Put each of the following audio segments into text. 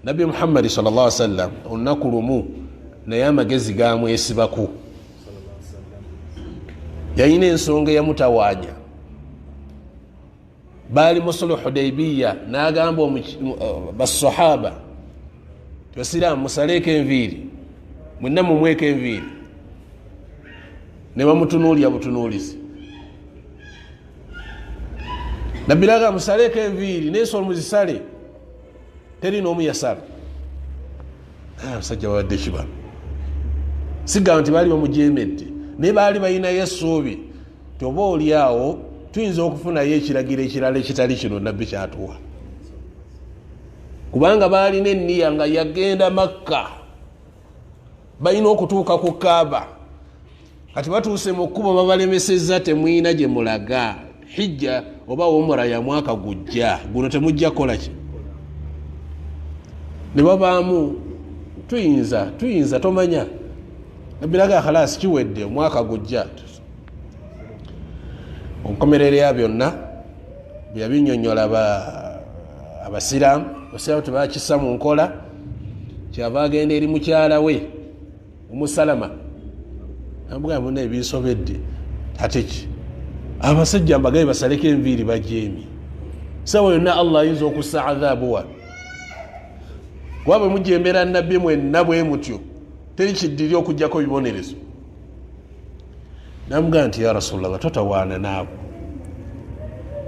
Nabbi Muhammadi sal llah sallam olunaku lumu naye amagezi gamwesibaku, yalina ensonga eyamutawaanya. Baali mu suluhu Hudaibiya, n'agamba basahaba, basiraamu, musaleeko enviiri mwenna, mumweko enviiri. Ne bamutunuulya butunuulizi. Nabbi naga, musaleeko enviiri nensolo muzisale. Teri n'omu yasala. Abasajja babadde kibano, sigamba nti baali bamujemedde, naye baali balinayo essuubi ti oba oli awo tuyinza okufunayo ekiragiro ekirala ekitali kino nabbi kyatuwa, kubanga baalina enniya nga yagenda Makka, balina okutuuka ku Kaaba. Kati batuuse mu kkubo, babalemesezza, temwina gye mulaga, hijja oba umura ya mwaka gujja, guno temujja kukola ki. Ne babaamu tuyinza tomanya. Nabiraga, khalasi, kiwedde, omwaka gujja. Onkomerero ya byonna bwe yabinyonyola abasiraamu, abasiraamu tebakisa mu nkola. Kyava agenda eri mukyala we Umusalama, amugamba, muna ebinsobedde, ate ki? Abasajja mbagabe basaleko enviiri, bajeemi, sawa yonna Allah ayinza okussa adhabu wano, kuba bwe mujembera nabbi mwenna bwe mutyo, teri kiddiri okugjako bibonerezo. Namugamba nti, ya Rasulallah, totawaana naabo,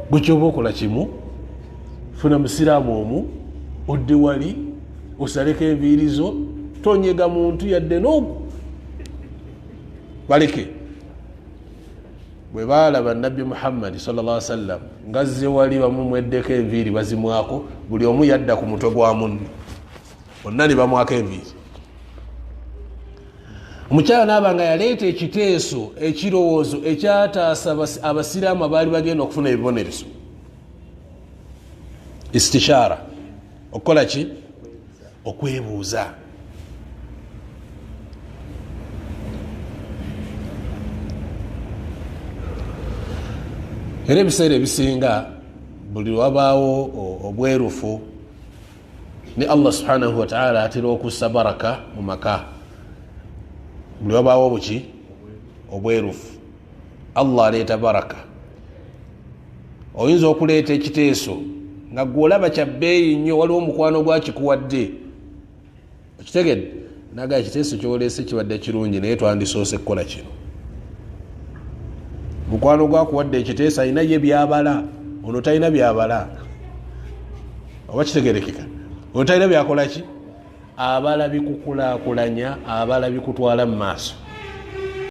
gwe kyoba okola kimu, funa musiraamu omu odde wali osaleko enviiri zo, tonyega muntu yadde n'ogu, baleke. Bwe baalaba Nabbi Muhammadi salla sallam ngazze wali, bamumweddeko enviiri, bazimwako, buli omu yadda ku mutwe gwa munne, bonna ne bamwako enviiri. Omukyala naaba nga yaleeta ekiteeso, ekirowoozo ekyataasa abasiraamu abaali bagenda okufuna ebibonerezo. Istishaara, okukola ki? Okwebuuza. Era ebiseera ebisinga buli lwabaawo obwerufu ne Allah subhanahu wataala atera okussa baraka mu maka. Buli wabaawo obuki? Obwerufu, Allah aleeta baraka. Oyinza okuleeta ekiteeso nga gwe olaba kya bbeeyi nnyo, waliwo omukwano gwakikuwadde, okitegedde, naga ekiteeso kyoleese kibadde kirungi, naye twandisoose kukola kino. Mukwano gwakuwadde ekiteeso alina ye byabala, ono talina byabala, oba kitegerekeka? Ono talina byakola ki, abala bikukulakulanya, abala bikutwala mu maaso.